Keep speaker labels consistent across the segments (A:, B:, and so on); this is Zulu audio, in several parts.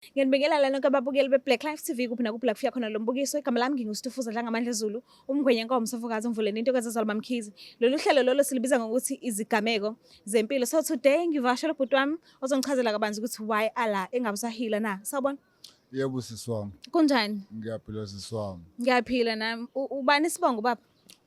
A: Ngiyanibingelela nonke ababukeli be-Black Life TV kuphi nakuphi la kufika khona lo mbukiso. Igama lami nginguStufuza Dlangamandla Zulu, umngwenya nkomo msafokazi umvuleni into kazazalwa Mamkhize. Lolu hlelo lolo silibiza ngokuthi izigameko zempilo. So today ngivakashela ubhuti wami ozongichazela kabanzi ukuthi why ala engabe usahila na. Sawubona.
B: Yebo sisi wami.
A: Kunjani?
B: Ngiyaphila sisi wami.
A: Ngiyaphila nami. Ubani isibongo baba?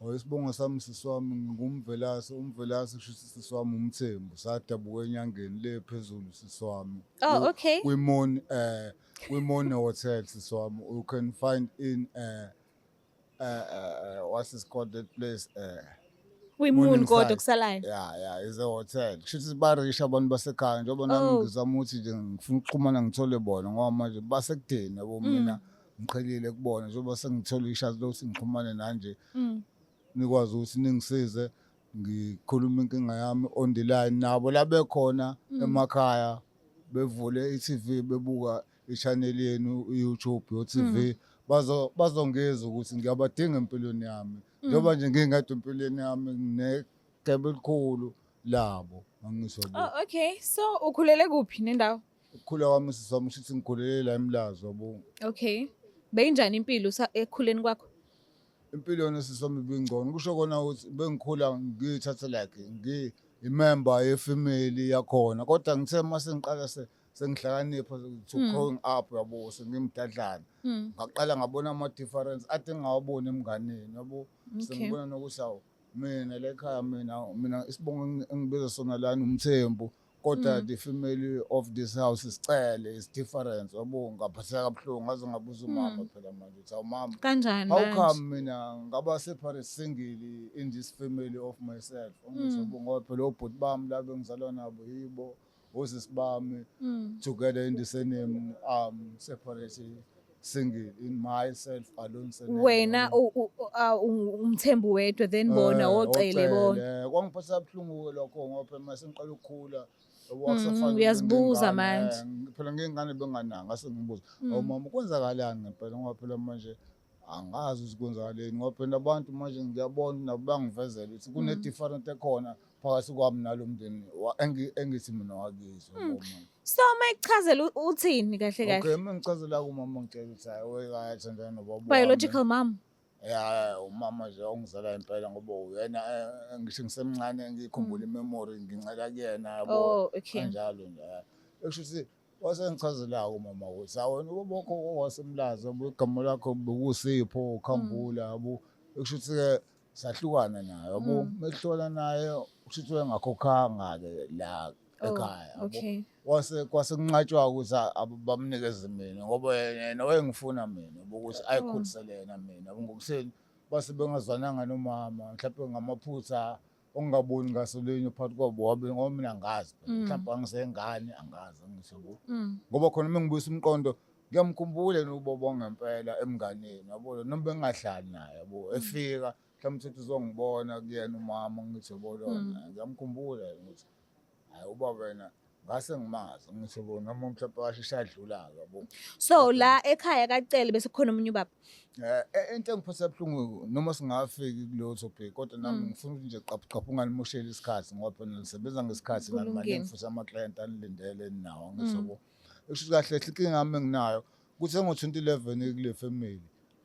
B: Oh, isibongo sami sisi wami ngumvelase, umvelase kusho ukuthi sisi wami umthembu, sadabuka enyangeni le phezulu sisi wami.
A: Oh, okay.
B: Kwimon Hotel sisi wami. You can find in what is called that place
A: Kwi-moon
B: Morningside.
A: kodwa kusalayo.
B: Yeah, is a hotel. Kusho ukuthi barisha abantu basekhaya njengoba nami ngizama ukuthi nje ngifuna ukuxhumana ngithole bona ngoba manje basekudeni yabo, mina ngiqhelile kubona njengoba sengithole ishathi lokuthi ngixhumane nanje nikwazi ukuthi ningisize ngikhuluma inkinga yami on the line nabo la bekhona emakhaya bevule i-TV bebuka i-channel yenu i-YouTube yo TV bazongizwa ukuthi ngiyabadinga empilweni yami njengoba nje ngingedwa empilweni yami nginegebe elikhulu labo angisho.
A: Oh, okay. So ukhulele kuphi nendawo?
B: Ukukhula kwami sisi wami kusho ukuthi ngikhulele la eMlazi yabo.
A: Okay. Beyinjani impilo ekukhuleni kwakho?
B: Impilo yona sisi wami ibingcono, kusho kona ukuthi bengikhula ngiyithathe like ngi-imember yefamily yakhona, kodwa ngithe uma sengiqala sengihlakanipha to growing up yabo, sengimdadlana, ngaqala ngabona ama-difference ade ngingawaboni emnganeni yabo. Sengibona nokuthi awu mina la ekhaya mina isibongo engibiza sona lana umthembu, kodwa the family of this house isicele is different yabo. Ngaphatheka kabuhlungu ngaze ngabuza umama phela manje ukuthi awu mama,
A: Kanjani
B: how
A: manje?
B: come mina ngaba separate single in this family of myself? Angithi yabo, ngoba phela obhuti bami la bengizalwa nabo yibo osisi bami together in the same separate single in myself alone surname,
A: Wena
B: yabo.
A: Umthembu wedwa, then bona ocele bona.
B: Ocele. Kwangiphatha kabuhlungu-ke lokho ngoba phela mase ngiqala ukukhula yabo, akusafani
A: Uyazibuza
B: ngengane,
A: manje.
B: Phela ngengane bengananga, ngase ngibuza, awu mama, kwenzakalani ngempela? Ngoba phela manje angazi ukuthi kwenzakaleni, ngoba phela abantu manje ngiyabona nabo bangivezela ukuthi kune-different ekhona phakathi kwami nalo mndeni engithi mina wakizwe yabo manje.
A: So mayikuchazela uthini kahle kahle?
B: Okay, uma ngichazela kumama ngitshela ukuthi hayi wekayathandana nobaba wami.
A: Biological mom.
B: Ya, umama nje ongizala impela ngoba uyena ngisho ngisemncane ngikhumbula imemory ngincela kuyena yabo.
A: Oh, okay.
B: Kanjalo nje. Ekusho ukuthi wasengichazela umama ukuthi awena ubaba wakho wasemlazi yabo, igama lakho bekusipho ukhambula yabo. Ekusho ukuthi-ke sahlukana naye yabo. Mekuhlukana naye kusho ukuthi wayengakhokhanga-ke la ekhaya yabo. Wase kwase kunqatshwa ukuthi bamnikeze mina ngoba yena wayengifuna mina yabo, ukuthi ayikhulisele yena mina yabo. Ngokuseni base bengazwananga nomama mhlawumbe ngamaphutha ongaboni ngaso linye phakathi kwabo wabe, ngoba mina angazi phela mhlawumbe angisengane angazi angisho yabo, ngoba khona uma ngibuyisa umqondo ngiyamkhumbula yena ubaba wangempela emnganeni yabo, noma bengingahlali naye yabo, efika mhlawumbe uthi uzongibona kuyena umama ngithi yabo lona ngiyamkhumbula yena ukuthi hayi ubaba yena ngase ngimazi ngithi yabo, noma mhlawumbe washeshe adlula-ke yabo.
A: So la ekhaya kaCele bese kukhona omunye ubaba.
B: Into engiphatha kabuhlungu noma singafiki kuleyo topic, kodwa nami ngifuna ukuthi nje qaphu qaphu unganimosheli isikhathi ngoba phela nisebenza ngesikhathi nani maningi futhi ama-client anilindele ninawo angithi yabo. Kusho ukuthi kahle hle inkinga yami enginayo kuthe ngo-2011 kule family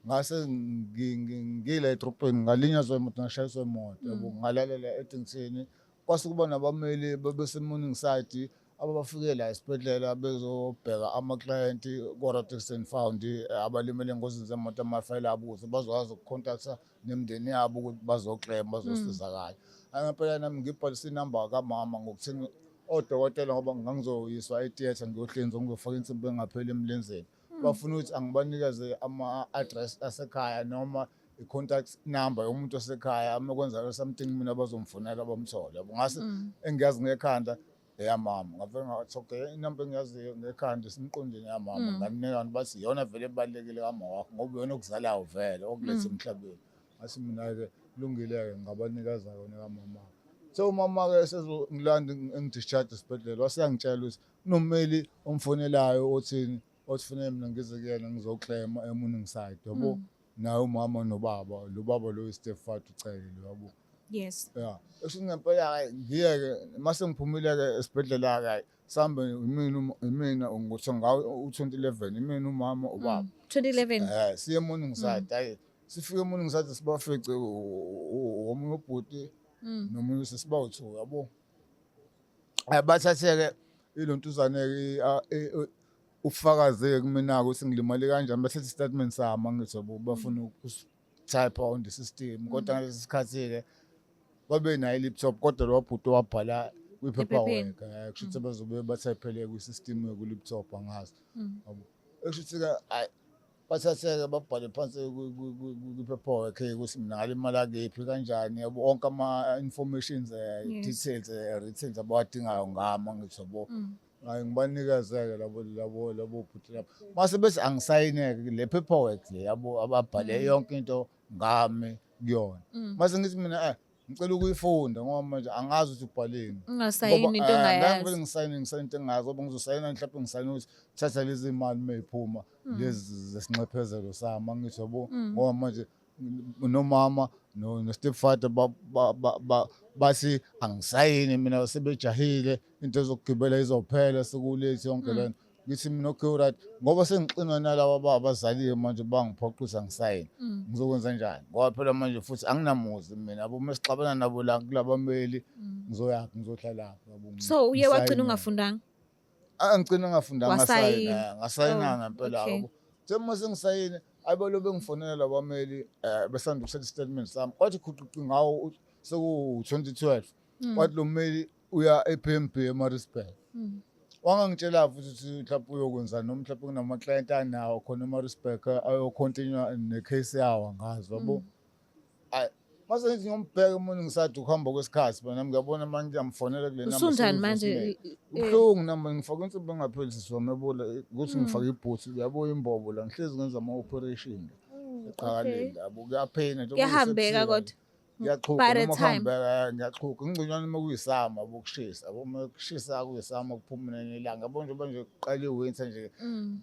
B: ngase ngila edrobheni ngalinyazwa imoto, ngashayiswa imoto yabo, ngalalela eDington, kwase kuba nabameli bebese-Morningside ababafike la esibhedlela bezobheka ama-client ko-Road Accident Fund abalimele engozini zemoto, amafayela abo ukuze bazokwazi ukukhontaktha nemindeni yabo ukuthi bazoklema bazosizakala. Hhayi ngempela nami ngibhalise inamba kamama ngokuthini odokotela ngoba ngangizoyiswa e-theatre ngiyohlinzwa ngizofaka insimbi engapheli emlenzeni. Bafuna ukuthi angibanikeze ama-address asekhaya noma i-contact number yomuntu osekhaya uma kwenzakala something mina bazomfonela bamthole yabo. Ngase engiyazi ngekhanda eyamama ngavele ngathi okay, inamba engiyaziyo ngekhanda isemqondweni yamama, nganika bathi iyona vele ebalulekile kama wakho ngoba uyona okuzalayo vele okuletha emhlabeni. Ngathi mina-ke kulungile-ke ngabanikeza yona kamama. So umama-ke sezongilanda engidischarge esibhedlela waseyangitshela ukuthi kunommeli omfonelayo othini othi fanele mina ngize kuyena ngizoklema eMorningside yabo, naye umama nobaba lo baba lo i-stepfather uCele lo yabo. Ya, esho ngempela-ke ngiye-ke mase ngiphumile-ke esibhedlela-ke hhayi. Sambe imina ngothi ngawo u-2011, imina, umama, ubaba.
A: 2011.
B: Siye eMorningside. Hayi, sifike eMorningside sibafice omunye ubhuti nomunye sesibawu-two, yabo. Bathathe-ke ilontuzane-ke ubufakazi-ke kumina-ke ukuthi ngilimale kanjani, bathathe isitatimende sami, angithi yabo, bafuna uku-type on the system, kodwa ngalesi sikhathi-ke babenayo i-laptop, kodwa lo bhuti wabhala
A: Ephepheni.
B: kwi-paperwork, kusho ukuthi bazobe bathayiphele kwi-system ku-laptop, angazi, yabo. Ekusho ukuthi-ke hhayi, bathathe-ke babhale phansi kwi-paperwork ukuthi mina ngalimala kephi kanjani, yabo, onke ama-informations, details, written abawadingayo ngami, angithi yabo. Hayi, ngibanikeze-ke labo bhuti lapho, mase bethi angisayineke le paperwork le, yabo, ababhale yonke into ngami kuyona. Mase ngithi mina ngicela ukuyifunda ngoba manje angazi ukuthi ubhaleni.
A: Ungasayini
B: Ngoba,
A: into
B: ngeke
A: ongayazi.
B: ngivele ngisayine into engingazi, ngoba ngizosayina mhlawumbe ngisayine ukuthi thatha lezi mali mayiphuma lezi zesinxephezelo sami, angithi yabo, ngoba manje nomama no-stepfather bathi angisayini mina, sebejahile into zokugibela izophela sekulethi yonke lento. Ngithi mina okay, right, ngoba sengixinwa nalaba abazali manje bangiphoqisa ngisayini, ngizokwenza njani? Ngoba phela manje futhi anginamuzi mina, yabo, uma sixabana nabo la kulabameli ngizoyaphi, ngizohlalaphi, yabo?
A: So uye wagcina
B: Ngisayine.
A: ungafundanga?
B: Ah, ngigcina ngafundanga.
A: Wasayina.
B: Ngasayina, ngasayina
A: Oh,
B: ngempela.
A: okay.
B: Yabo, njengoba sengisayine ayibalo bengifonela labameli besanda ukuthatha isitatimende sami, kwathi khuquqi ngawo seku-2012, kwathi lo mmeli uya e-PMB eMaritzburg. Wangangitshela futhi ukuthi mhlawumbe uyokwenzani noma mhlawumbe kunama-client anawo khona eMaritzburg ayo-continue ne-case yawo, angazi, yabo. Ayi, mase ngithi ngiyombheka umuntu ngisathi ukuhamba kwesikhathi bona ngiyabona manje ngiyamfonela kule number.
A: Usunjani manje?
B: Kubuhlungu nami, ngifake insimbi engapheli, sisi wami, yabo, ukuthi ngifake ibhuthi, yabo, imbobo la, ngihlezi ngenza ama-operation eqakaleni, yabo, kuyaphena nje.
A: Kuyahambeka kodwa.
B: Ngiyaxhuga.
A: By the
B: Noma
A: time.
B: kuhambeka ngiyaxhuga, ngingconywana uma kuyisama, yabo, kushisa, yabo, uma kushisa kuyisama kuphuma nelanga, yabo, njengoba nje kuqala i-winter nje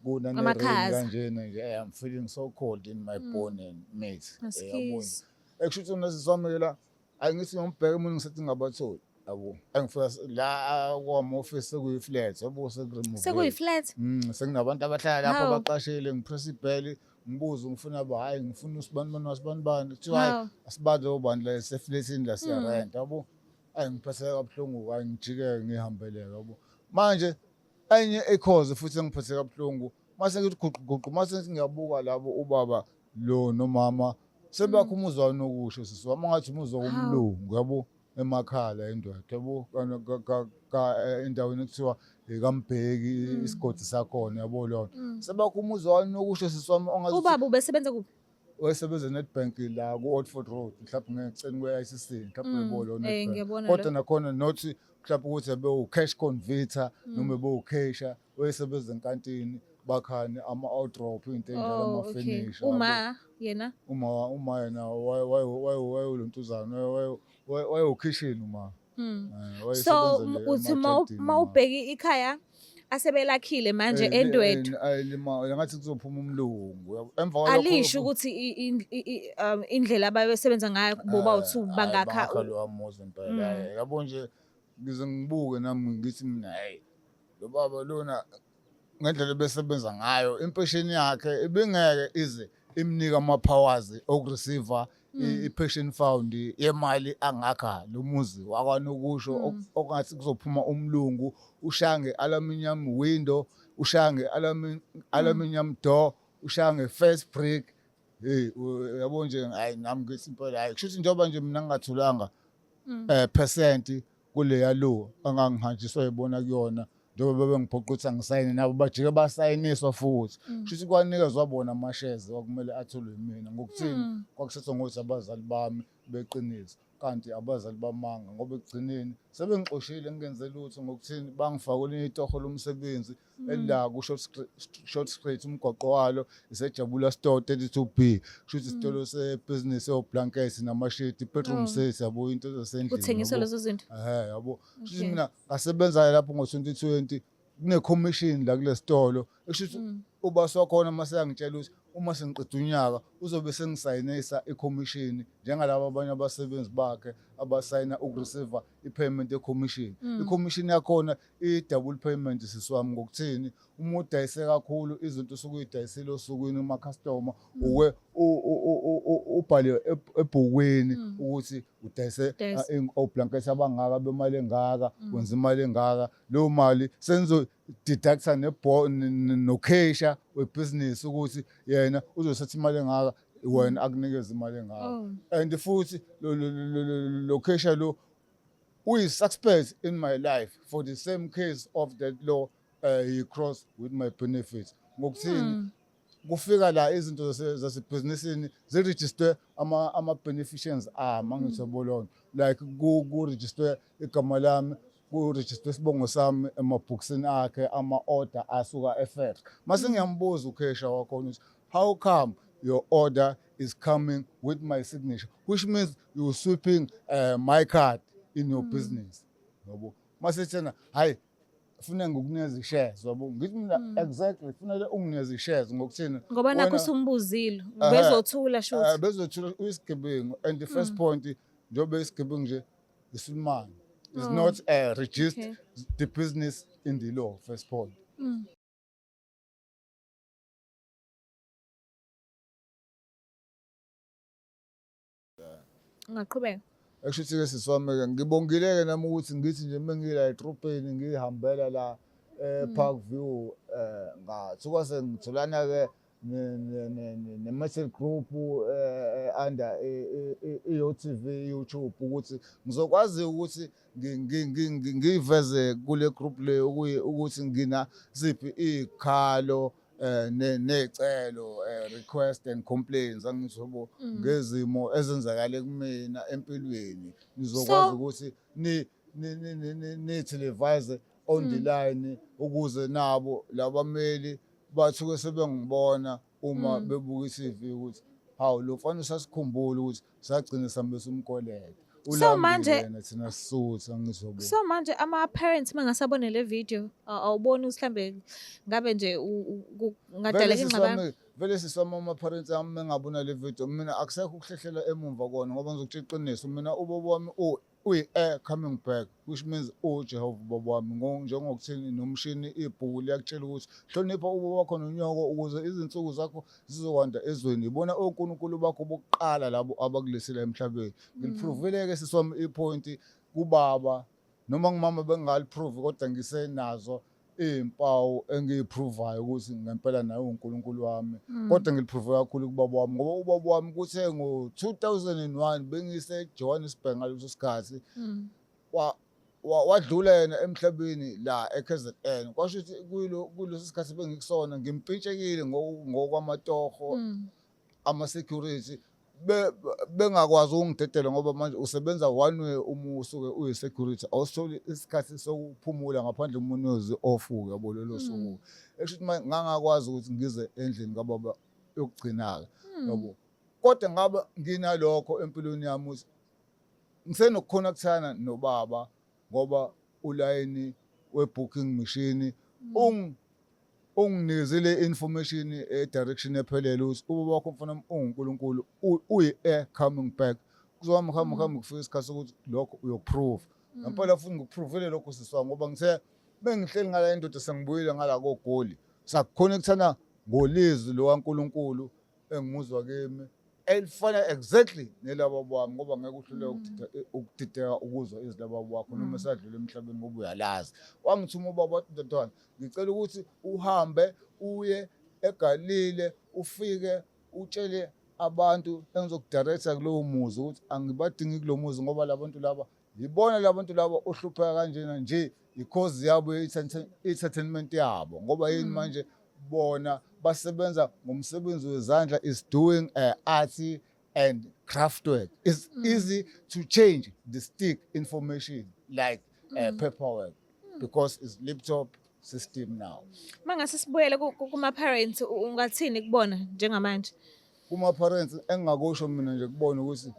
B: kuna ne-rain
A: Amakhaza.
B: kanjena nje, I'm feeling so cold in my bone and mate. Yabo.
A: Askies.
B: Ekusho ukuthi nesisi wami la, ayi, ngithi ngiyombheka umuntu ngisethi ngingabatholi, yabo, engifika la kwama-office sekuyi-flat, yabo, sekuremove.
A: Sekuyi-flat?
B: Sekunabantu abahlala lapho.
A: Hawu.
B: Abaqashile. Ngipress ibheli, ngibuze ngifuna ba, hayi, ngifuna usibani bani wasibani bani, kuthiwa hayi,
A: Hawu.
B: asibazi labo bantu la, sefletini la, siyarenta, yabo. Ayi, ngiphatheka kabuhlungu, hayi, ngijike ngihambeleke, yabo. Manje enye i-cause futhi engiphathe kabuhlungu, mase ngithi guqu guqu, mase ngiyabuka labo ubaba lo nomama sebakho umuzi wanokusho, sisi wami, ngathi umuzi womlungu, yabo, emakhala indoda, yabo, endaweni ekuthiwa ekaMbheki, isigodi sakhona, yabo, lona sebakho umuzi wanokusho, sisi wami, ongathi.
A: Ubaba ubesebenza kuphi?
B: Wayesebenza eNedbank la ku-Oldford Road, mhlawumbe ngeceni kwe-ICC, mhlawumbe yebo lo Nedbank.
A: Ngiyabona.
B: Kodwa nakhona not mhlawumbe ukuthi ebe-cash converter noma ebe-cashier, wayesebenza enkantini bakhane ama-outdrop, into ey'njalo, ama-furniture.
A: Uma yena?
B: Uma yena wayelontuzana, wayewokhishini uma.
A: So
B: Wayesebenza nje
A: uthi
B: emajardini
A: uma
B: uma.
A: ubheka ikhaya asebelakhile manje eNdwedwe.
B: Ngathi kuzophuma umlungu, yabo. Emva kwalokho
A: Alisho ukuthi indlela ababesebenza ngayo boba u-two bangakha
B: bangakha lowa muzi impela. Hhayi, yabo nje, ngize ngibuke nami ngithi mina, hey, lo baba lona ngendlela ebesebenza ngayo, impesheni yakhe ibingeke ize imnike ama-powers okureceive i-pension fund yemali angakha lo muzi wakwanokusho, okungathi kuzophuma umlungu, ushaya nge-aluminium window, ushaya nge-aluminium door, ushaya nge-first brick. Hey, yabo nje, hayi, nami ngithi impela hayi, kusho ukuthi njengoba nje mina ngingatholanga percent kuleya lo angangihanjiswa yibona kuyona, njengoba bebengiphoqa ukuthi angisayine, nabo bajike basayiniswa futhi, kusho ukuthi kwanikezwa bona ama-shares kwakumele atholwe yimina. Ngokuthini? Kwakusethwa ngokuthi abazali bami beqiniso, kanti abazali bamanga, ngoba ekugcineni sebengixoshile ngingenze lutho. Ngokuthini? Bangifaka kwelinye itoho lomsebenzi elila ku-Short Street, umgwaqo walo iseJabula Store 32B, kusho ukuthi isitolo sebhizinisi oblankets namashidi, bedroom set, yabo, into zasendlini.
A: Kuthengiswa
B: Yabo.
A: lezo zinto.
B: Yabo, kusho ukuthi
A: Okay.
B: mina ngasebenza lapho ngo-2020, kune-commission la kule sitolo, esho ukuthi ubasi wakhona uma seyangitshela ukuthi uma sengiqeda unyaka uzobe sengisayinisa i-commission njengalabo abanye abasebenzi bakhe. abasayina ukureceive i-payment ye-commission. I-commission yakhona i-double payment, sisi wami. Ngokuthini? Uma udayise kakhulu izinto osuke uyidayisile osukwini kuma-customer, uke ubhale ebhukwini ukuthi udayise
A: Udayise.
B: Oblanket abangaka bemali engaka, wenza imali engaka. Leyo mali senizo-deducta no-cashier webhizinisi ukuthi yena uzothatha imali engaka, wena akunikeze imali engaka. And futhi lo cashier lo uyi-suspect in my life for the same case of that law. He crossed with my benefits. Ngokuthini? Kufika la izinto zasebhizinisini zirejistwe ama-beneficiaries ami, angithi yabo lona, like kurejistwe igama lami, kurejistwe isibongo sami emabhokisini akhe ama-order asuka e-factory. Mase ngiyambuza u-cashier wakhona ukuthi, "How come your order is coming with my signature, which means you're sweeping my card in your business?" Yabo, mase thena, "Hayi, funa ngikunikeza i-shares." Yabo, ngithi mina, "Exactly, kufanele unginikeze i-shares." Ngokuthini?
A: Ngoba nakho usumbuzile, bezothula shuthi.
B: Bezothula, uyisigebengu. And the first point, njengoba isigebengu nje, isulumane is not register the business in the law, first point.
A: Ungaqhubeka.
B: Esho ukuthi-ke, sisi wami-ke, ngibongile-ke nami ukuthi ngithi nje uma ngila edrobheni ngihambela la e-Park View, ngathuka sengitholana-ke ne-metal group under i-YoTV YouTube, ukuthi ngizokwazi ukuthi ngiyiveze kule group le ukuthi ngina ziphi iy'khalo ney'celo, request and complaints, angithi yabo, ngezimo ezenzakale kumina empilweni. Nizokwazi ukuthi ni-televise on the line ukuze nabo labameli bathuke sebengibona uma bebuka i-TV ukuthi hawu, lo mfana usasikhumbula ukuthi sagcina sambe simkweleta.
A: So manje-
B: Yena thina sisuthu, angithi yabo.
A: So manje ama-parents mangasabone le video, awuboni ukuthi mhlambe ngabe nje kungadaleka ingxabano?
B: Vele siswami, ama-parents ami mengabona le video, mina akusekho ukuhlehlela emumva kona, ngoba ngizokutshela iqiniso, mina ubaba wami uyi-heir coming back, which means uJehova ubaba wami. Njengokuthini nomshini, ibhuku liyakutshela ukuthi hlonipha ubaba wakho nonyoko ukuze izinsuku zakho zizokwanda ezweni. Ibona onkulunkulu bakho bokuqala labo abakulethile emhlabeni. Ngiliprovile-ke, sisi wami, i-point kubaba noma ngumama bengingaliprove, kodwa ngisenazo iy'mpawu engiyiprovayo ukuthi ngempela naye uwuNkulunkulu wami. Kodwa ngiliprove kakhulu kubaba wami, ngoba ubaba wami kuthe ngo-2001 bengise-Johannesburg ngaleso sikhathi, wadlula yena emhlabeni la e-KZN. Kwasho ukuthi kuleso sikhathi bengikusona ngimpintshekile ngokwamatoho, ama-security bengakwazi ukungidedela, ngoba manje usebenza one way. Uma usuke uyi-security awusitholi isikhathi sokuphumula ngaphandle uma unozi off-ke, yabo, lolo suku. Esho ukuthi manje ngangakwazi ukuthi ngize endlini kababa yokugcina-ke, yabo. Kodwa ngabe nginalokho empilweni yami ukuthi ngisenokukhona kuthana nobaba, ngoba ulayini we-booking machine unginikezile information e-direction ephelele ukuthi ubaba wakho, mfana, unguNkulunkulu, uyi-heir coming back. Kuzohamba kuhambe kuhambe kufika isikhathi sokuthi lokho uyokuprove ngempela. Futhi ngikuprovele lokho, sisi wami, ngoba ngithe bengihleli ngala indoda sengibuyile ngala koGoli, sakukhona kuthana ngolizwi lo kaNkulunkulu engimuzwa kimi elifana exactly nelababa wami, ngoba ngeke uhluleke ukudideka ukuzwa izwi lababa wakho noma esadlula emhlabeni, ngoba uyalazi. Wangithuma ubaba wathi, "Ndodana, ngicela ukuthi uhambe uye eGalile, ufike utshele abantu engizokudirecta kulowo muzi ukuthi angibadingi kulo muzi, ngoba labantu laba yibona labantu laba ohlupheka kanjena nje, i-cause yabo i-entertainment yabo. Ngoba yini manje? Bona basebenza ngomsebenzi wezandla, is doing art and craft work. It's easy to change the stick information like paperwork because it's laptop system now."
A: Mangase sibuyele kuma-parents, ungathini kubona njengamanje?
B: Kuma-parents, engingakusho mina nje kubona ukuthi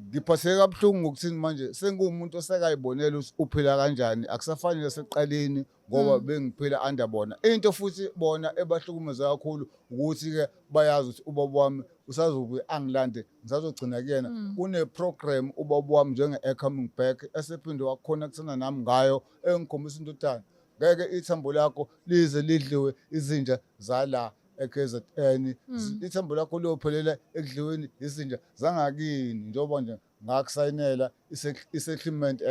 B: Ngiphatheke kabuhlungu ngokuthini manje senguwumuntu osekayibonela ukuthi uphila kanjani, akusafani nasekuqaleni ngoba bengiphila under bona. Into futhi bona ebahlukumeza kakhulu ukuthi-ke bayazi ukuthi ubaba wami usazobuye angilande, ngisazogcina kuyena. Kune-program ubaba wami njenge-Air Coming Back esephinde wakhonekthana nami ngayo, engikhombisa indodana ngeke ithambo lakho lize lidliwe izinja zala e-KZN. Ithambo lakho liyophelela ekudliweni izinja zangakini, njengoba nje ngakusayinela i-settlement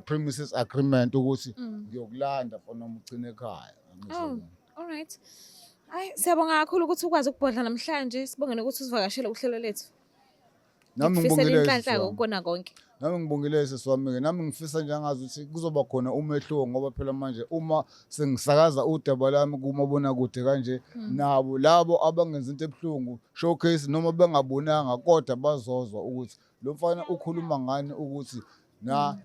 B: premises agreement ukuthi ngiyokulanda for noma ugcine ekhaya.
A: Oh, all right. Hayi, siyabonga kakhulu ukuthi ukwazi ukubhodla namhlanje. Sibonge nokuthi usivakashele uhlelo lethu.
B: Nami
A: Ngikufisela
B: ngibongile,
A: inhlanhla
B: sisi wami.
A: kukona konke.
B: Nami ngibongile, sisi wami-ke. Nami ngifisa nje angazi ukuthi kuzoba khona umehluko, ngoba phela manje uma sengisakaza udaba lami kumabonakude kanje, nabo labo abangenza into ebuhlungu showcase noma bengabonanga, kodwa bazozwa ukuthi lo mfana ukhuluma ngani, ukuthi na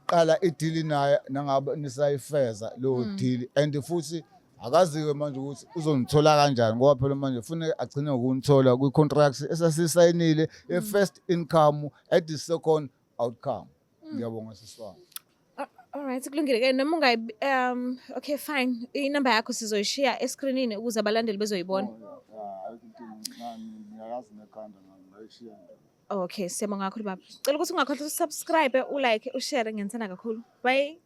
B: qala i-deal naye nangabe nisayifeza leyo deal. And futhi akaziwe manje ukuthi uzongithola kanjani, ngoba phela manje kufuneka agcine ngokunithola kwi-contract esasisayinile ye-first income at the second outcome. Ngiyabonga, sisi wami.
A: All right, kulungile ke noma ungayi okay, fine. Inamba yakho sizoyishiya eskrinini ukuze abalandeli bezoyibona.
B: Ngiyayazi nekhanda, ngayishiya nje.
A: Okay, siyabonga kakhulu, baba. Cela ukuthi ungakhohlwa usubscribe, ulike, ushare, ngiyathanda kakhulu. Bye.